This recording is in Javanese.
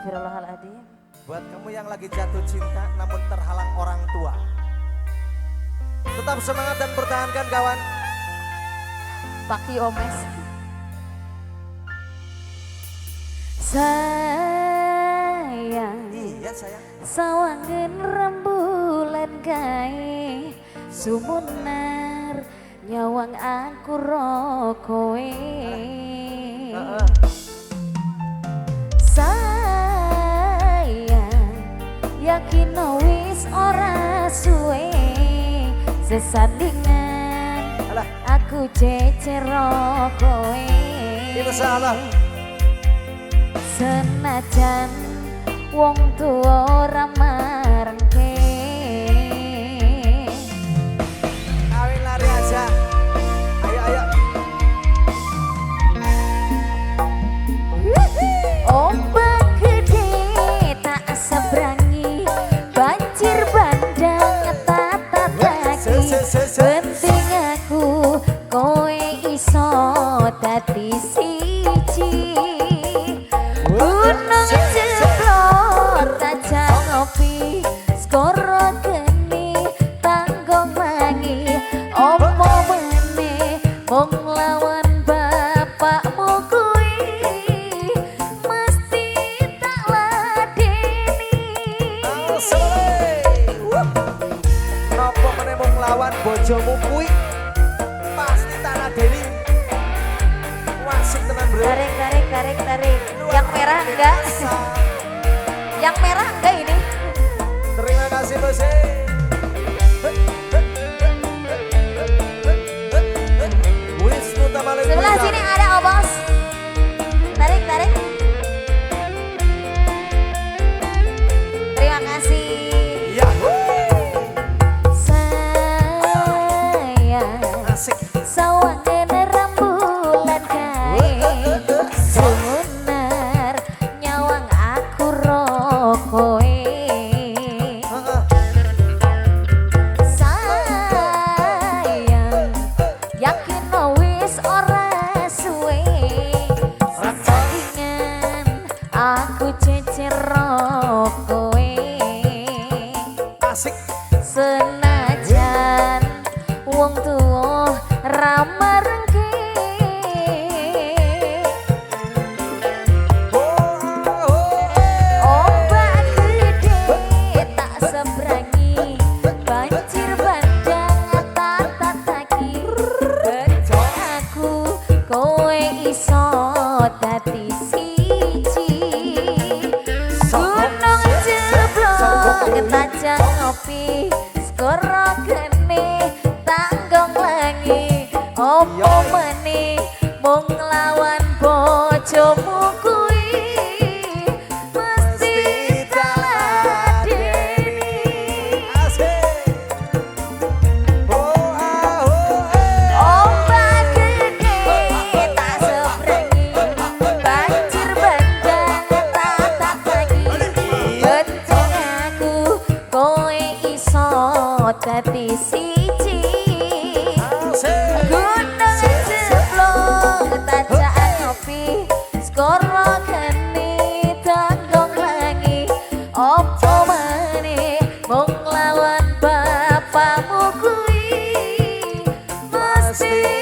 Astagfirullahaladzim. Buat kamu yang lagi jatuh cinta namun terhalang orang tua, tetap semangat dan pertahankan, kawan. Paki Omes. Sayang. Iya sayang. Sawangen rembulan kae sumunar nyawang aku ro kowe. Sayang yakin wis ora suwe sesandingan. Alah. Aku cecer ro kowe. Insyaallah. Senajan wong tuwa ora marengke. Kawin lari aja. Ayo ayo. Ombak gede tak seberangi, banjir bandang tak tataki. Penting aku kowe iso dadi siji. Gunung jeblok tajak ngopi, skoro geni tanggung mangi. Opo meneh mung lawan bapakmu kuwi mesti tak ladeni. Nopo meneh mung lawan bojomu kuwi pasti tak ladeni. Wasik tenan, bro. Tarik tarik tarik tarik. Yang merah enggak? Yang merah enggak ini? Terima kasih bos. Sebelah sini ada obos. Tarik tarik. Terima kasih. Sayang. Asik. Sawangen rembulan kae sumunar nyawang aku ro kowe. Sayang yakin wis ora suwe sesandingan aku cecer ro kowe. Asik. Senajan wong tuwa ra marengke. Ombak gede tak seberangi, banjir bandang tak tataki. Penting aku kowe iso dadi siji. Gunung jeblok tajak ngopi, skoro geni tanggung langi. Opo meneh mung lawan bojomu kuwi mesti tak ladeni. Ombak gede tak seberangi, banjir bandang tak tataki. Penting aku kowe iso dadi siji. Gunung jeblok tajak ngopi, skoro geni tanggung langi. Opo meneh mung lawan bapakmu kuwi mesti